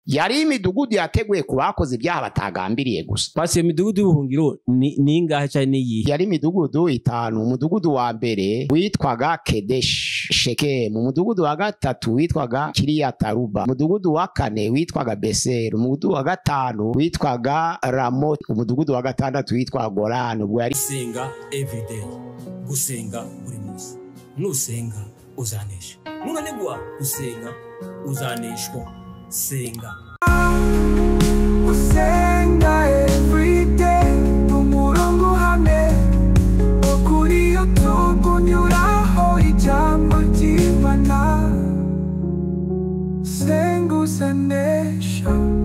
Yari imidugudu yateguye ku bakoze ibyaha batagambiriye gusa. Pasi, iyo midugudu y'ubuhungiro ni ingahe cyane, niyihe? Yari imidugudu itanu. Umudugudu wa mbere witwaga Kedesh Shekemu, umudugudu wa gatatu witwaga Kiriyataruba, umudugudu wa kane witwaga Beseri, umudugudu wa gatanu witwaga Ramoti, umudugudu wa gatandatu witwaga Golani. Ubwo yari Gusenga everyday, gusenga buri munsi. Nusenga uzanesha, nunanigwa gusenga uzaneshwa. Senga. Usenga everyday, umurongo uhamye wo kuri YouTube unyuraho ijambo ry'Imana. Senga uzanesha.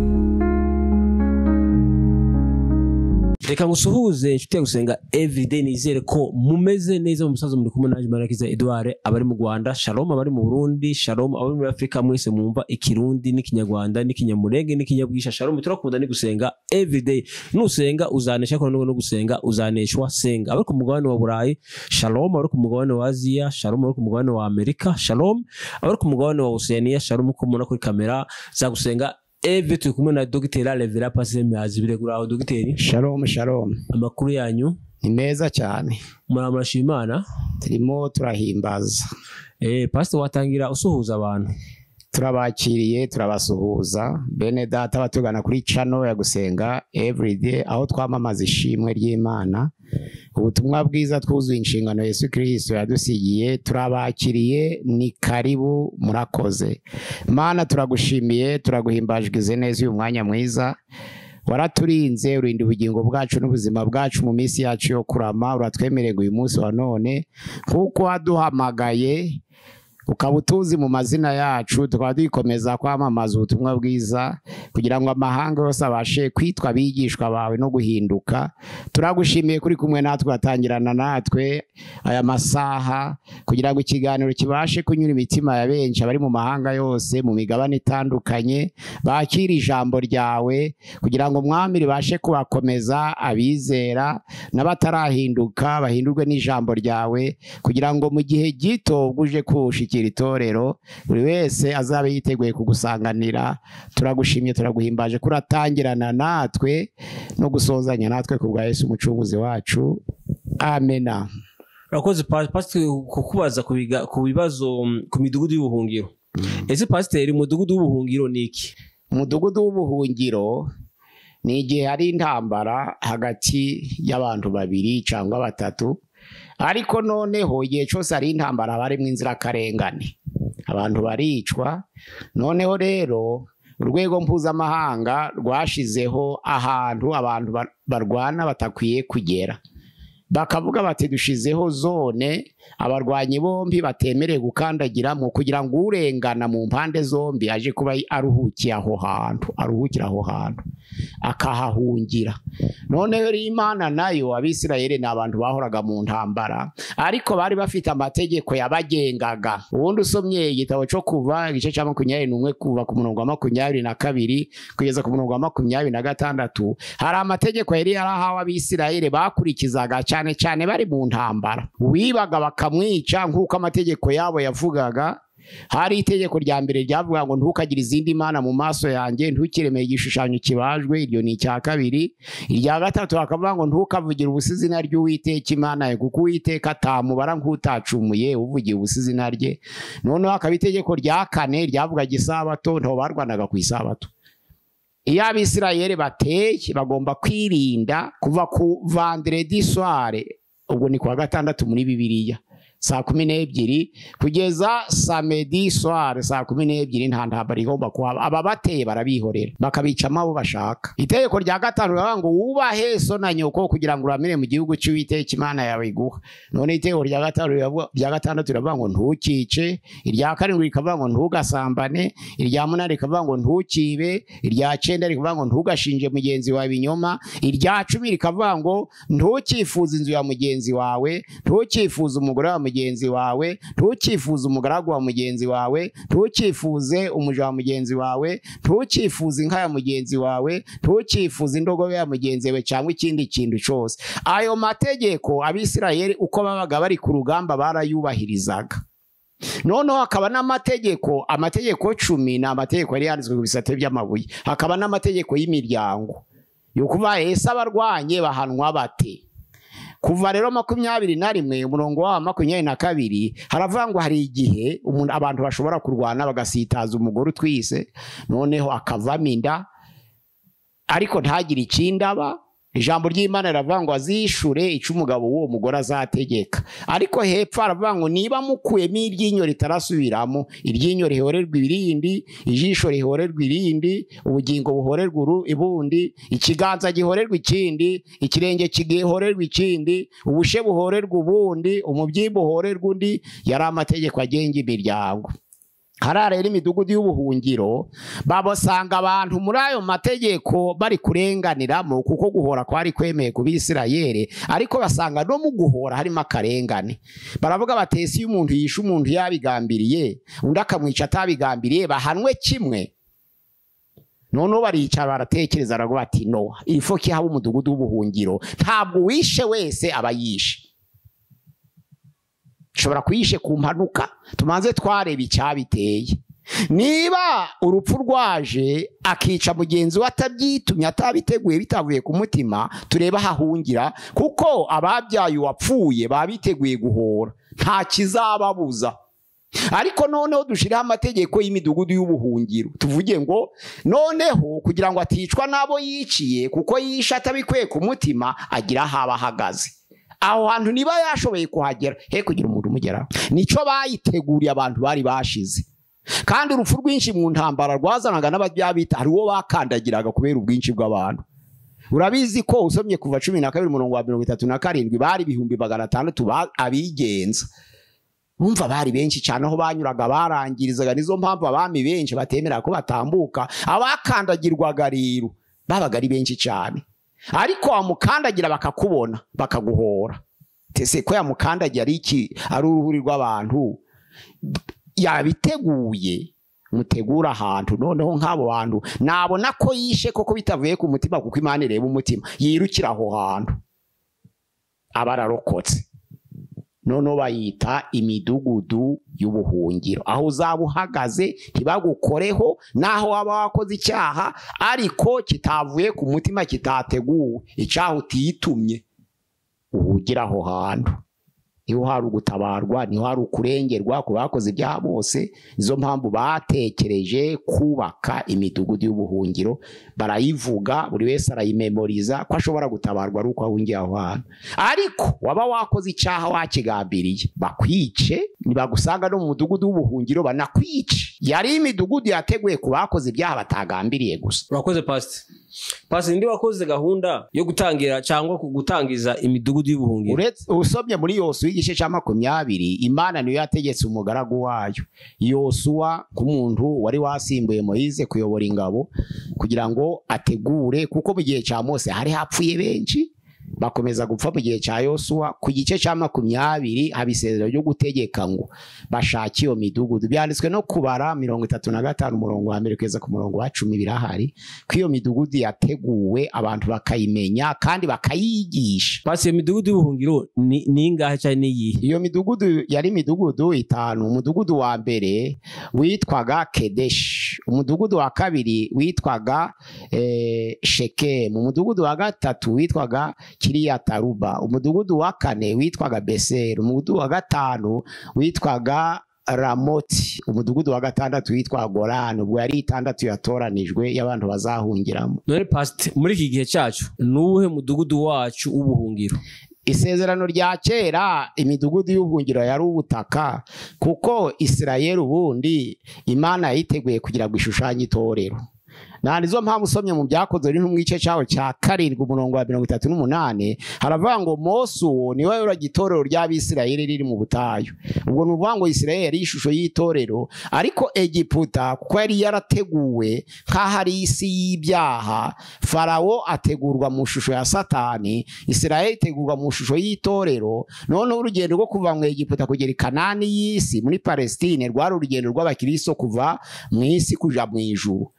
Reka ngusuhuze, inshuti ya Gusenga Everyday. Nizere ko mumeze neza mu musaza. Muri kumwe nanjye Marakiza Edouard. Abari mu Rwanda, shalom. Abari mu Burundi, shalom. Abari muri Afrika mwese mwumva Ikirundi n'Ikinyarwanda n'Ikinyamurenge n'Ikinyabwisha, shalom. Turakunda ni Gusenga Everyday. Nusenga uzanesha, ko no gusenga uzaneshwa. Senga. Abari ku mugabane wa Burayi, shalom. Abari ku mugabane wa Aziya, shalom. Abari ku mugabane wa Amerika, shalom. Abari ku mugabane wa Oceania, shalom. Ko mubona kuri kamera za Gusenga Eve, turi kumwe na Dr. Revera Pasteur Mihazi Kuraho, Dogiteri. Shalom, shalom. Amakuru yanyu? Ni meza cyane. Murashima Imana? Turimo turahimbaza. Pastor, watangira usuhuza abantu. Turabakiriye, turabasuhuza bene data batugana kuri channel ya Gusenga Everyday, aho twamamaza ishimwe ry'Imana, ubutumwa bwiza twuzuye inshingano Yesu Kristo yadusigiye. Turabakiriye, ni karibu, murakoze. Mana, turagushimiye, turaguhimbajwe neza uyu mwanya mwiza. Waraturinze, urinda ubugingo bwacu n'ubuzima bwacu mu minsi yacu yo kurama. Uratwemereye uyu munsi wa none kuko waduhamagaye ukaba utuzi mu mazina yacu, tukaba dukomeza kwamamaza ubutumwa bwiza kugira ngo amahanga yose abashe kwitwa abigishwa bawe no guhinduka. Turagushimiye kuri kumwe natwe, atangirana natwe aya masaha kugira ngo ikiganiro kibashe kunyura imitima ya benshi abari mu mahanga yose, mu migabane itandukanye, bakira ijambo ryawe kugira ngo Mwami ribashe kubakomeza, abizera n'abatarahinduka bahindurwe n'ijambo ryawe, kugira ngo mu gihe gito ubwo uje kushikira itorero buri wese azabe yiteguye kugusanganira. Turagushimye, turaguhimbaje kuratangirana natwe no gusozanya natwe ku bwa Yesu umucunguzi wacu, amena. Urakoze, Pastor. Kukubaza ku bibazo ku midugudu y'ubuhungiro. Ese Pasiteri, umudugudu w'ubuhungiro ni iki? Umudugudu w'ubuhungiro ni igihe hari intambara hagati y'abantu babiri cyangwa batatu, ariko noneho igihe cyose hari intambara barimo inzirakarengane, abantu baricwa. Noneho rero urwego mpuzamahanga rwashizeho ahantu abantu barwana batakwiye kugera, bakavuga bati dushizeho zone abarwanyi bombi batemerewe gukandagiramo, kugira ngo urengana mu mpande zombi aje kuba aruhukiye aho hantu, aruhukira aho hantu akahahungira. Noneho rero Imana nayo, Abisirayeli ni abantu bahoraga mu ntambara, ariko bari bafite amategeko yabagengaga. Ubundi usomye igitabo cyo Kuva, igice cya 21, kuva ku murongo wa 22 kugeza ku murongo wa 26, hari amategeko yari yarahawe Abisirayeli bakurikizaga cyane cyane bari mu ntambara. Wibaga bakamwica nk'uko amategeko yabo yavugaga. Hari itegeko rya mbere ryavuga ngo ntukagire izindi mana mu maso yanjye, ntukiremeye igishushanyo kibajwe. Iryo ni icya kabiri. Irya gatatu bakavuga ngo ntukavugire ubusa izina ry'Uwiteka Imana yawe, kuko Uwiteka atamubara nk'utacumuye uvugiye ubusa izina rye. Noneho hakaba itegeko rya kane ryavugaga isabato. Ntaho barwanaga ku isabato. Iyo Abisirayeli bateye, bagomba kwirinda kuva ku vendredi soir, ubwo ni kuwa gatandatu muri Bibiliya, saa 12, kugeza samedi soir saa 12, nta ntambara igomba kuhaba. Aba bateye barabihorera, bakabicamo abo bashaka. Itegeko rya gatanu riravuga ngo wubahe so na nyoko kugira ngo uramire mu gihugu cy'Uwiteka Imana yawe iguha. None itegeko rya gatanu riravuga, rya gatandatu riravuga ngo ntukice, irya karindwi rikavuga ngo ntugasambane, irya munani rikavuga ngo ntukibe, irya cyenda rikavuga ngo ntugashinje mugenzi wawe ibinyoma, irya 10 rikavuga ngo ntukifuze inzu ya mugenzi wawe, ntukifuze umugore wa mugenzi wawe, ntukifuze umugaragu wa mugenzi wawe, ntukifuze umuja wa mugenzi wawe, ntukifuze inka ya mugenzi wawe, ntukifuze indogobe ya mugenzi wawe cyangwa ikindi kintu cyose. Ayo mategeko Abisirayeli uko babaga bari ku rugamba barayubahirizaga. Noneho hakaba n'amategeko, amategeko 10 ni amategeko yari yanditswe ku bisate by'amabuye. Hakaba n'amategeko y'imiryango yo kuva ese abarwanye bahanwa bate. Kuva rero 21 umurongo wa 22 haravuga ngo hari igihe umuntu abantu bashobora kurwana bagasitaza umugore utwise, noneho akavamo inda ariko ntagire ikindaba. Ijambo ry'Imana riravuga ngo azishure ico umugabo w'uwo mugore azategeka. Ariko hepfo aravuga ngo niba mukuyemo iryinyo ritarasubiramo, iryinyo rihorerwa irindi, ijisho rihorerwa irindi, ubugingo buhorerwa ibundi, ikiganza gihorerwa ikindi, ikirenge kigihorerwa ikindi, ubushe buhorerwa ubundi, umubyimba uhorerwa undi. Yari amategeko agenga imiryango. Hariya rero imidugudu y'ubuhungiro babasanga abantu muri ayo mategeko bari kurenganiramo, kuko guhora kwari kwemeye ku Bisirayeli, ariko basanga no mu guhora harimo akarengane. Baravuga batesi iyo umuntu yishe umuntu yabigambiriye, undi akamwica atabigambiriye, bahanwe kimwe. Noneho baricara baratekereza, baravuga bati no, ifo ki haba umudugudu w'ubuhungiro, ntabwo wishe wese aba yishe. Ushobora kuyishe ku mpanuka, tumanze twareba icyabiteye. Niba urupfu rwaje akica mugenzi we atabyitumye, atabiteguye, bitavuye ku mutima, tureba hahungira, kuko ababyaye uwapfuye babiteguye guhora, nta kizababuza. Ariko noneho dushiraho amategeko y'imidugudu y'ubuhungiro, tuvuge ngo noneho kugira ngo aticwa n'abo yiciye, kuko yishe atabikuye ku mutima, agira aho aba ahagaze. Aho hantu niba yashoboye kuhagera, he kugira umuntu umugeraho. Nico bayiteguriye abantu bari bashize. Kandi urupfu rwinshi mu ntambara rwazanaga n'ababyabita, hari uwo bakandagiraga kubera ubwinshi bw'abantu. Urabizi ko usomye kuva 12 umurongo wa 37 bari 600,000 abigenza. Umva bari benshi cyane, aho banyuraga barangirizaga. Nizo mpamvu abami benshi batemera ko batambuka. Abakandagirwaga rero babaga ari benshi cyane, ariko wamukandagira bakakubona bakaguhora. Tese ko yamukandagira ari iki? Ari uruhuri rw'abantu yabiteguye, mutegura ahantu. Noneho nk'abo bantu nabona ko yishe koko bitavuye ku mutima, kuko Imana ireba umutima, yirukira aho hantu aba ararokotse. Noneho bayita imidugudu y'ubuhungiro, aho uzaba uhagaze ntibagukoreho, naho waba wakoze icyaha ariko kitavuye ku mutima, kitateguwe, icyaha utitumye, uhugira aho hantu. Niho hari ugutabarwa, niho hari ukurengerwa ku bakoze ibyaha bose. Izo mpamvu batekereje kubaka imidugudu y'ubuhungiro, barayivuga, buri wese arayimemoriza ko ashobora gutabarwa ari uko ahungiye aho hantu. Ariko waba wakoze icyaha wakigambiriye, bakwice, nibagusanga no mu mudugudu w'ubuhungiro banakwice. Yari imidugudu yateguye ku bakoze ibyaha batagambiriye gusa. Urakoze Pastor. Pastor, ndi wakoze gahunda yo gutangira cyangwa gutangiza imidugudu y'ubuhungiro. Uretse usomye muri Yosuwa igice cya 20, Imana niyo yategetse umugaragu wayo Yosuwa, nk'umuntu wari wasimbuye Moyize kuyobora ingabo, kugira ngo ategure, kuko mu gihe cya Mose hari hapfuye benshi, bakomeza gupfa. Mu gihe cya Yosuwa ku gice cya 20 haba isezerano ryo gutegeka ngo bashake iyo midugudu. Byanditswe no Kubara 35 umurongo wa 1 kugeza ku murongo wa 10, birahari ko iyo midugudu yateguwe, abantu bakayimenya kandi bakayigisha. Basi iyo midugudu y'ubuhungiro ni ingahe cyane niyihe? Iyo midugudu yari imidugudu 5. Umudugudu wa mbere witwaga Kedesh, umudugudu wa kabiri witwaga Shekemu, umudugudu wa gatatu witwaga Kiriyataruba, umudugudu wa kane witwaga Beseri, umudugudu wa gatanu witwaga Ramoti, umudugudu wa gatandatu witwaga Golani. Ubwo yari 6 yatoranijwe y'abantu bazahungiramo. None Pastor, muri iki gihe cyacu nuwuhe mudugudu wacu w'ubuhungiro? Isezerano rya kera imidugudu y'ubuhungiro yari ubutaka, kuko Isirayeli ubundi Imana yayiteguye kugira ngo ishushanye itorero. Na nizo mpamvu usomye mu Byakozwe n'intumwa igice cyaho cya 7 umurongo wa 38 haravuga ngo Mose uwo niwe wayoboraga itorero ry'Abisirayeli riri mu butayu. Ubwo ni ukuvuga ngo Isirayeli yari ishusho y'itorero, ariko Egiputa kuko yari yarateguwe nk'aho ari isi y'ibyaha, Farawo ategurwa mu shusho ya Satani, Isirayeli itegurwa mu shusho y'itorero. Noneho urugendo rwo kuva mu Egiputa kugera i Kanani y'isi muri Palestine rwari urugendo rw'abakristo kuva mu isi kuja mu ijuru.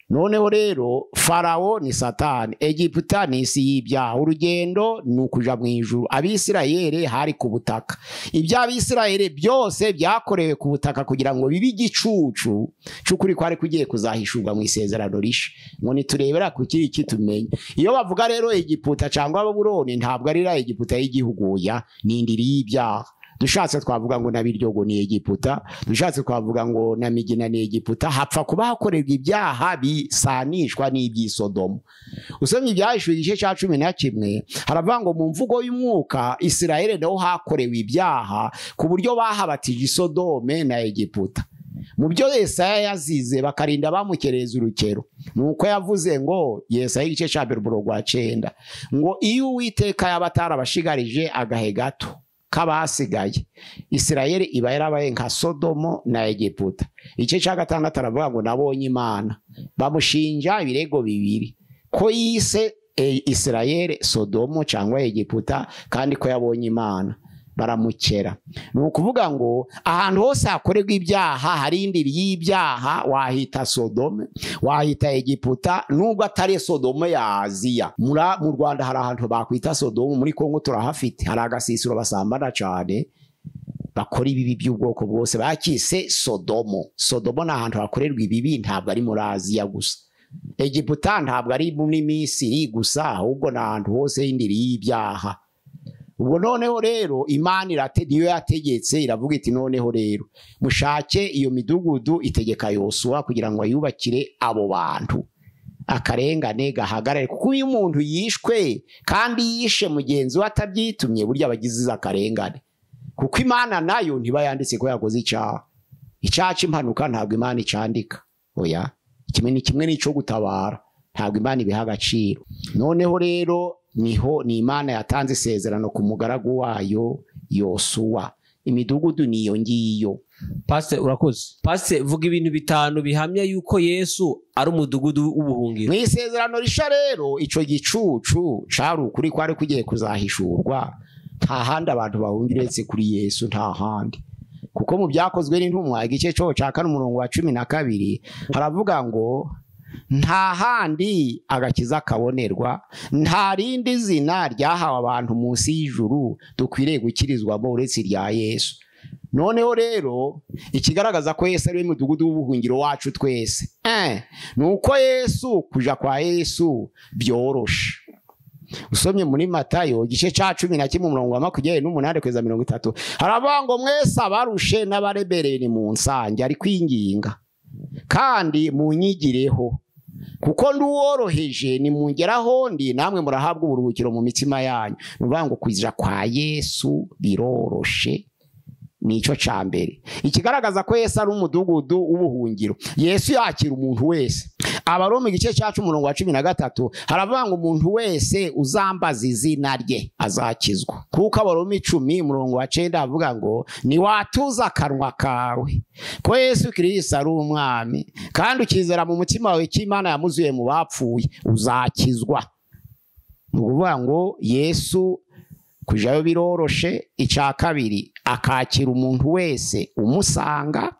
Noneho rero Farawo ni Satani, Egiputa ni isi y'ibyaha, urugendo ni ukuja mu ijuru. Abisirayeli hari ku butaka, iby'Abisirayeli byose byakorewe ku butaka kugira ngo bibe igicucu cy'ukuri kwari kugiye kuzahishurwa mu isezerano risha. Ngo niturebera ku kiri kitumenye. Iyo bavuga rero Egiputa cyangwa Babuloni, ntabwo ari Egiputa y'igihugu, ya ni indiri y'ibyaha. Dushatse twavuga ngo na Biryogo ni Egiputa, dushatse twavuga ngo na Migina ni Egiputa. Hapfa kuba hakorerwa ibyaha bisanishwa n'iby'isodomo. Usomye Ibyahishuwe igice cya 11 haravuga ngo mu mvugo y'umwuka Isirayeli naho hakorewe ibyaha ku buryo bahabatije Isodome na Egiputa. Mu byo Yesaya yazize bakarinda bamukereza urukero, nuko yavuze ngo Yesaya igice cya 9 ngo iyo Uwiteka yaba atarabashigarije agahe gato kabasigaye, Isirayeli iba yarabaye nka Sodomo na Egiputa. Igice cya 6 aravuga ngo nabonye Imana. Bamushinja ibirego bibiri, ko yise Isirayeli Sodomo cyangwa Egiputa, kandi ko yabonye Imana, baramukera. Ni ukuvuga ngo ahantu hose hakorerwa ibyaha hari indiri y'ibyaha, wahita Sodome, wahita Egiputa, nubwo atari Sodome ya Aziya. Mu Rwanda hari ahantu bakwita Sodomo, muri Kongo turahafite, hari agasisiro basambana cyane, bakora ibibi by'ubwoko bwose, bakise Sodomo. Sodomo ni ahantu hakorerwa ibibi, ntabwo ari muri Aziya gusa. Egiputa ntabwo ari muri Misiri gusa, ahubwo ni ahantu hose y'indiri y'ibyaha. Ubwo noneho rero Imana niyo yategetse, iravuga iti noneho rero mushake iyo midugudu, itegeka Yosuwa kugira ngo ayubakire abo bantu, akarengane gahagarare. Kuko iyo umuntu yishwe kandi yishe mugenzi we atabyitumye, burya abagize akarengane, kuko Imana nayo ntiba yanditse ko yakoze icyaha. Icyaha cy'impanuka ntabwo Imana icandika, oya, kimwe ni kimwe n'ico gutabara, ntabwo Imana ibiha agaciro. Noneho rero niho ni Imana yatanze isezerano ku mugaragu wayo Yosuwa. Imidugudu niyo ngiyo. Pastor urakoze. Pastor, vuga ibintu bitanu bihamya yuko Yesu ari umudugudu w'ubuhungiro. Mu isezerano risha rero ico gicucu cari ukuri kwari kugiye kuzahishurwa. Nta handi abantu bahungira uretse kuri Yesu, nta handi. Kuko mu byakozwe n'intumwa igice cyo cya 4 umurongo wa 12 haravuga ngo nta handi agakiza kabonerwa, nta rindi zina ryahawe abantu munsi y'ijuru dukwiriye gukirizwamo uretse irya Yesu. Noneho rero ikigaragaza ko Yesu ari we mudugudu w'ubuhungiro wacu twese, nuko Yesu, kuja kwa Yesu byoroshe. Usomye muri Matayo igice cya 11 umurongo wa 28 kugeza 30 haravuga ngo mwese abarushe n'abarebereye ni mu nsange, ari kwinginga kandi munyigireho, kuko nduworoheje nimungeraho ndi namwe murahabwa uburuhukiro mu mitima yanyu. Nuvuga ngo kuja kwa Yesu biroroshe, nico ca mbere. Ikigaragaza ko Yesu ari umudugudu w'ubuhungiro, Yesu yakira umuntu wese. Abaroma igice cya 10 umurongo wa 13 haravuga ngo umuntu wese uzambaza izina rye azakizwa. Kuko Abaroma 10 umurongo wa 9 avuga ngo niwatuza akanwa kawe ko Yesu Kristo ari umwami, kandi ukizera mu mutima wawe ko Imana yamuzuye mu bapfuye, uzakizwa. Ni ukuvuga ngo Yesu kujayo biroroshe. Icya kabiri, akakira umuntu wese umusanga.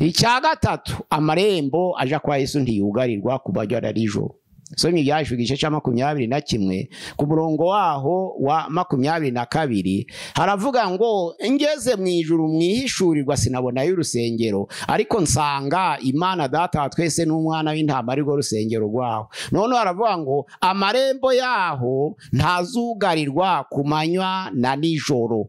Icya gatatu, amarembo aja kwa Yesu ntiyugarirwa kuba ari ijoro. Somye Ibyahishuwe igice cya 21 ku murongo waho wa 22 haravuga ngo ngeze mu ijuru mwihishurirwa sinabonayo urusengero, ariko nsanga Imana Data wa twese n'umwana w'intama ari rwo rusengero rwaho. None haravuga ngo amarembo yaho ntazugarirwa ku manywa na nijoro.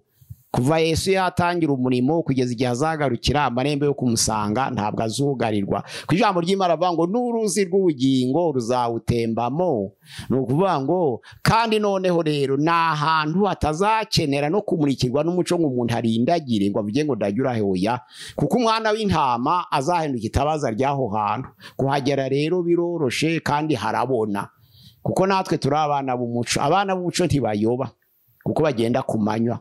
Kuva Yesu yatangira umurimo kugeza igihe azagarukira, amarembo yo kumusanga ntabwo azugarirwa. Ku ijambo ry'Imana avuga ngo n'uruzi rw'ubugingo ruzawutembamo. Ni ukuvuga ngo kandi noneho rero ni ahantu hatazakenera no kumurikirwa n'umuco ngo umuntu arindagire ngo avuge ngo ndajya hoya, kuko umwana w'intama azahinduka itabaza ry'aho hantu. Kuhagera rero biroroshe kandi harabona, kuko natwe turi abana b'umuco. Abana b'umuco ntibayoba kuko bagenda ku manywa.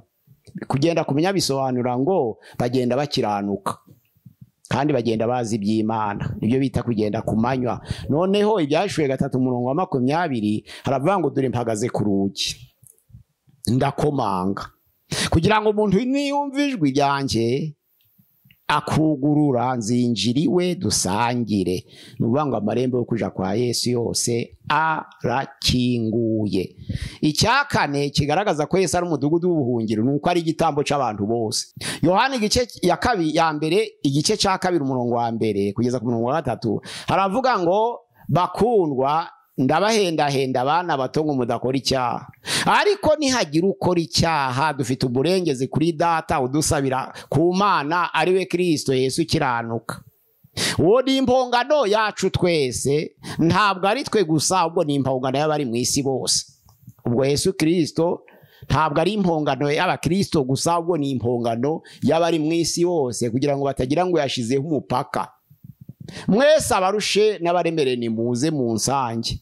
Kugenda kumenya bisobanura ngo bagenda bakiranuka kandi bagenda bazi iby'Imana, nibyo bita kugenda ku manywa. Noneho Ibyahishuwe 3 umurongo wa 20 haravuga ngo dore mpagaze ku rugi ndakomanga, kugira ngo umuntu niyumva ijwi ryanjye Akugurura nzinjira iwe dusangire. Ni ukuvuga ngo amarembo yo kuja kwa Yesu yose arakinguye. Icya kane kigaragaza ko Yesu ari umudugudu w'ubuhungiro ni uko ari igitambo cy'abantu bose. Yohana igice ya kabiri ya mbere igice cya kabiri umurongo wa mbere kugeza ku murongo wa 3 haravuga ngo bakundwa ndabahendahenda abana bato ngo mudakora icyaha, ariko nihagira ukora icyaha dufite uburengezi kuri data udusabira ku Mana ari we Kristo Yesu ukiranuka. Uwo ni impongano yacu twese, ntabwo ari twe gusa, ahubwo ni impongano y'abari mu isi bose. Ubwo Yesu Kristo ntabwo ari impongano y'abakristo gusa, ahubwo ni impongano y'abari mu isi bose, kugira ngo batagira ngo yashizeho umupaka. Mwese abarushe n'abaremere nimuze mu nsange,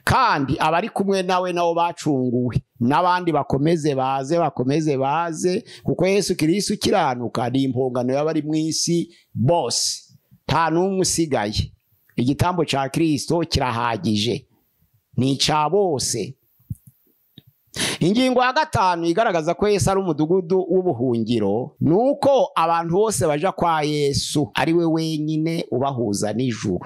kandi abari kumwe nawe nabo bacunguwe, n'abandi bakomeze baze, bakomeze baze, kuko Yesu Kristo ukiranuka ni impongano y'abari mu isi bose, nta n'umwe usigaye. Igitambo cya Kristo kirahagije, ni icya bose. Ingingo ya 5 igaragaza ko Yesu ari umudugudu w'ubuhungiro ni uko abantu bose baja kwa Yesu ari we wenyine ubahuza n'ijuru.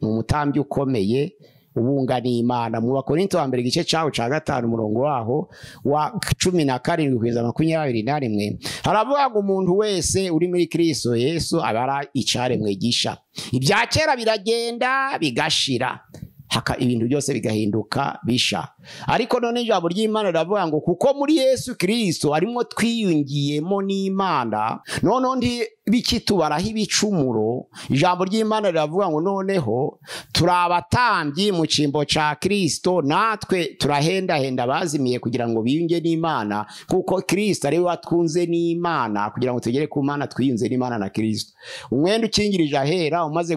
Ni umutambyi ukomeye ubunga n'Imana. Mu Bakorinto wa mbere igice cyaho cya 5 umurongo waho wa 17 kugeza 21 haravuga ngo umuntu wese uri muri Kristo Yesu aba ari icaremwe gisha, ibya kera biragenda bigashira, haka ibintu byose bigahinduka bisha. Ariko none ijambo ry'Imana riravuga ngo kuko muri Yesu Kristo arimo twiyungiyemo n'Imana, none ndi bikitubaraho ibicumuro. Ijambo ry'Imana riravuga ngo noneho turabatambyi mu cimbo ca Kristo, natwe turahendahenda bazimiye kugira ngo biyunge n'Imana, kuko Kristo ari we watwunze n'Imana kugira ngo tugere ku Mana twiyunze n'Imana na Kristo. Umwenda ukingirije ahera umaze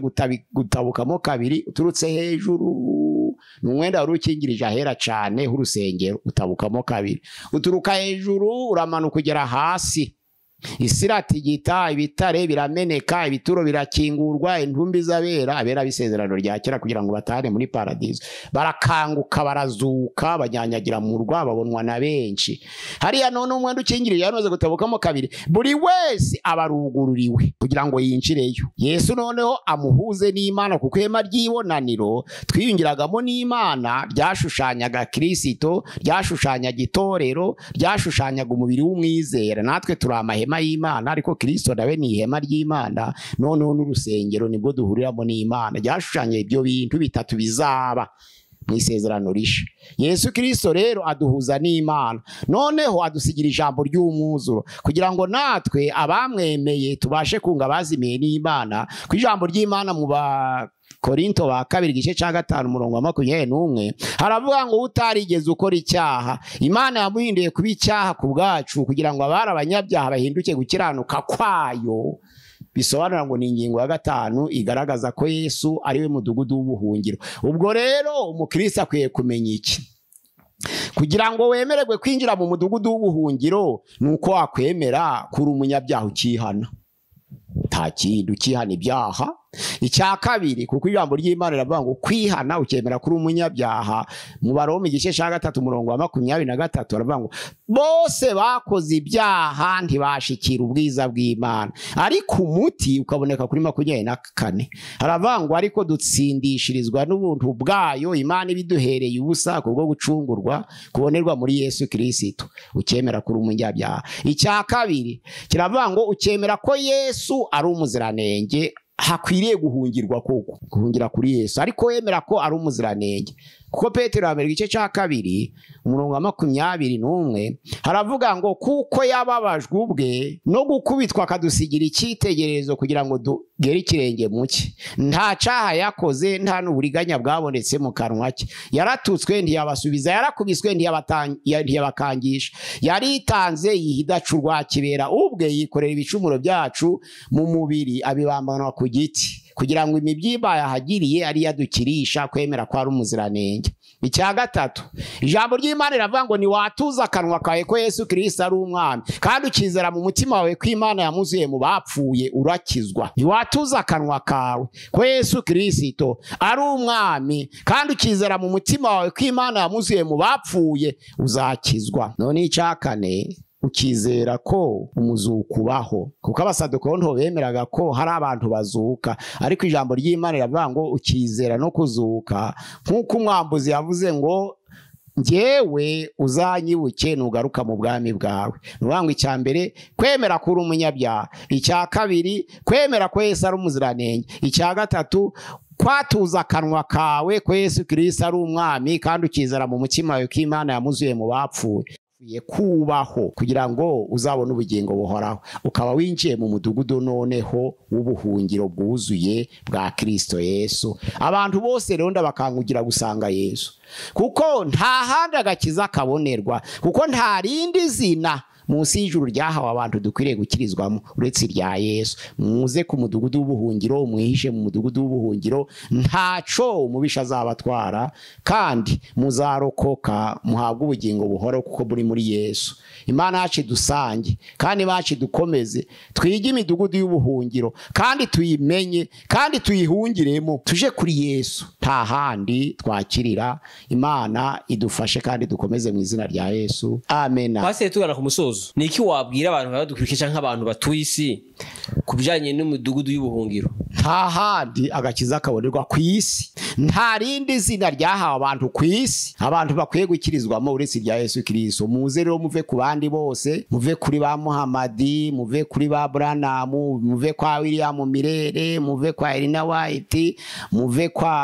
gutabukamo kabiri uturutse hejuru, ni umwenda wari ukingirije ahera cyane h'urusengero, utabukamo kabiri uturuka hejuru uramanuka ugera hasi. Isi iratigita, ibitare birameneka, ibituro birakingurwa, intumbi z'abera, abera b'isezerano rya kera kugira ngo batahane muri paradizo barakanguka, barazuka, banyanyagira mu rwa, babonwa na benshi. Hariya none umwenda ukingirije yamaze gutabukamo kabiri, buri wese abarugururiwe kugira ngo yinjireyo. Yesu noneho amuhuze n'Imana, kuko ihema ry'ibonaniro twiyungiragamo n'Imana ryashushanyaga Kristo, ryashushanyaga itorero, ryashushanyaga umubiri w'umwizera. Natwe turi amahema y'Imana, ariko Kristo nawe ni ihema ry'Imana. Noneho n'urusengero nibwo duhuriramo n'Imana. Ryashushanya ibyo bintu bitatu bizaba mu isezerano risha. Yesu Kristo rero aduhuza n'Imana, noneho adusigira ijambo ry'umwuzuro kugira ngo natwe abamwemeye tubashe kunga abazimiye n'Imana. Ku ijambo ry'Imana mu Korinto wa kabiri igice cya 5 umurongo wa 21 haravuga ngo utarigeze ukora icyaha Imana yamuhinduye kuba icyaha ku bwacu kugira ngo abari abanyabyaha bahinduke gukiranuka kwayo. Bisobanura ngo ni ingingo ya 5 igaragaza ko Yesu ari we mudugudu w'ubuhungiro. Ubwo rero umukristo akwiye kumenya iki kugira ngo wemererwe kwinjira mu mudugudu w'ubuhungiro? Nuko wakwemera kuri umunyabyaha ukihana, nta kindi, ukihana ibyaha. Icya kabiri, kuko ijambo ry'Imana riravuga ngo kwihana ukemera kuri umunyabyaha. Mu Baroma igice cya 3 umurongo wa 23 baravuga ngo bose bakoze ibyaha ntibashikira ubwiza bw'Imana, ariko umuti ukaboneka kuri 24. Haravuga ngo ariko dutsindishirizwa n'ubuntu bwayo, Imana ibiduhereye ubusa kubwo gucungurwa kubonerwa muri Yesu Kristo. Ukemera kuri umunyabyaha. Icya kabiri kiravuga ngo ukemera ko Yesu ari umuziranenge, hakwiriye guhungirwa koko, guhungira kuri Yesu, ariko wemera ko ari umuziranenge. Kuko Petero wa mbere igice cya 2 umurongo wa 21 haravuga ngo kuko yababajwe ubwe no gukubitwa akadusigira icyitegererezo kugira ngo tugere ikirenge mu cye. Nta cyaha yakoze, nta n'uburiganya bwabonetse mu kanwa ke. Yaratutswe ntiyabasubiza, yarakubiswe ntiyabakangisha, yaritanze yiha idacurwa kibera ubwe, yikorera ibicumuro byacu mu mubiri abibambanwa ku giti, kugira ngo imibyimba yahagiriye ari yadukirisha kwemera ko ari umuziranenge. Icya gatatu, ijambo ry'Imana riravuga ngo niwatuza akanwa kawe ko Yesu Kristo ari umwami, kandi ukizera mu mutima wawe ko Imana yamuzuye mu bapfuye, urakizwa. Niwatuza akanwa kawe ko Yesu Kristo ari umwami, kandi ukizera mu mutima wawe ko Imana yamuzuye mu bapfuye, uzakizwa. None icya kane Ukizera ko umuzuko ubaho, kuko abasadukayo ntibemeraga ko hari abantu bazuka, ariko ijambo ry'Imana riravuga ngo ukizera no kuzuka, nk'uko umwambuzi yavuze ngo njyewe uzanyibuke nugaruka mu bwami bwawe. Ni ukuvuga ngo icya mbere kwemera ko uri umunyabyaha, icya kabiri kwemera ko Yesu ari umuziranenge, icya gatatu kwatuza akanwa kawe ko Yesu Kristo ari umwami, kandi ukizera mu mutima wawe ko Imana yamuzuye mu bapfuye kubaho kugira ngo uzabone ubugingo buhoraho, ukaba winjiye mu mudugudu noneho w'ubuhungiro bwuzuye bwa Kristo Yesu. Abantu bose rero ndabakangugira gusanga Yesu, kuko nta handi agakiza kabonerwa, kuko nta rindi zina munsi y'ijuru ryahawe abantu dukwiriye gukirizwamo uretse irya Yesu. Muze ku mudugudu w'ubuhungiro, mwihishe mu mudugudu w'ubuhungiro, ntaco umubisha azabatwara, kandi muzarokoka muhabwe ubugingo buhoraho kuko muri muri Yesu. Imana yacu dusange kandi bacu dukomeze, twige imidugudu y'ubuhungiro kandi tuyimenye kandi tuyihungiremo, tuje kuri Yesu, nta handi twakirira. Imana idufashe kandi dukomeze mu izina rya Yesu, amen. Pasiteri, tugana ku musozo, ni iki wabwira abantu badukurikije nk'abantu batuye isi ku bijyanye n'imidugudu y'ubuhungiro? Nta handi agakiza kabonerwa ku isi, nta rindi zina ryahawe abantu ku isi abantu bakwiye gukirizwamo uretse irya Yesu Kristo. Muze rero muve ku bandi bose, muve kuri ba Muhamadi, muve kuri ba Branham, muve kwa William Mirere, muve kwa Elena White, muve kwa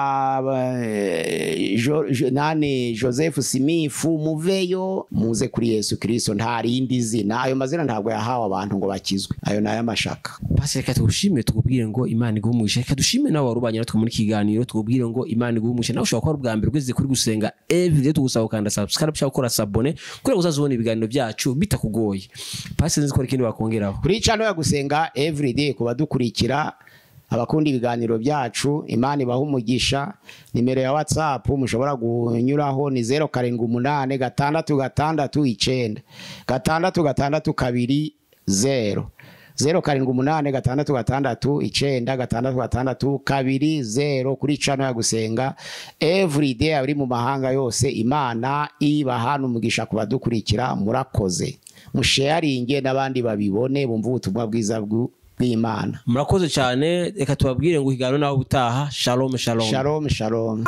nani Joseph Smith, muveyo muze kuri Yesu Kristo. Nta rindi zina, ayo mazina ntabwo yahawe abantu ngo bakizwe, ayo nayo amashaka. Pasiteri, reka tugushime, tukubwire ngo Imana iguhe umugisha. Reka dushime nawe warubanye natwe muri kiganiro, tukubwire ngo Imana iguhe umugisha. Nawe ushobora kuba ari ubwa mbere ugeze kuri Gusenga Everyday, tugusaba gukanda subscribe cyangwa gukora s'abonner kugira ngo uzazibone ibiganiro byacu bitakugoye. Pasiteri, nzi ko hari ikindi wakongeraho. Kuri channel ya Gusenga Everyday, ku badukurikira abakunda ibiganiro byacu, Imana ibaha umugisha. Nimero ya WhatsApp mushobora kunyuraho ni 078 6 6 9 6 6 2 0 078 6 6 9 6 6 2 0 kuri channel ya Gusenga Everyday abari mu mahanga yose. Imana ibaha umugisha ku badukurikira, murakoze. Musharinge n'abandi babibone, bumve ubutumwa bwiza bw'Imana. Murakoze cyane, reka tubabwire ngo ikiganiro naho ubutaha. Shalom, shalom. Shalom, shalom.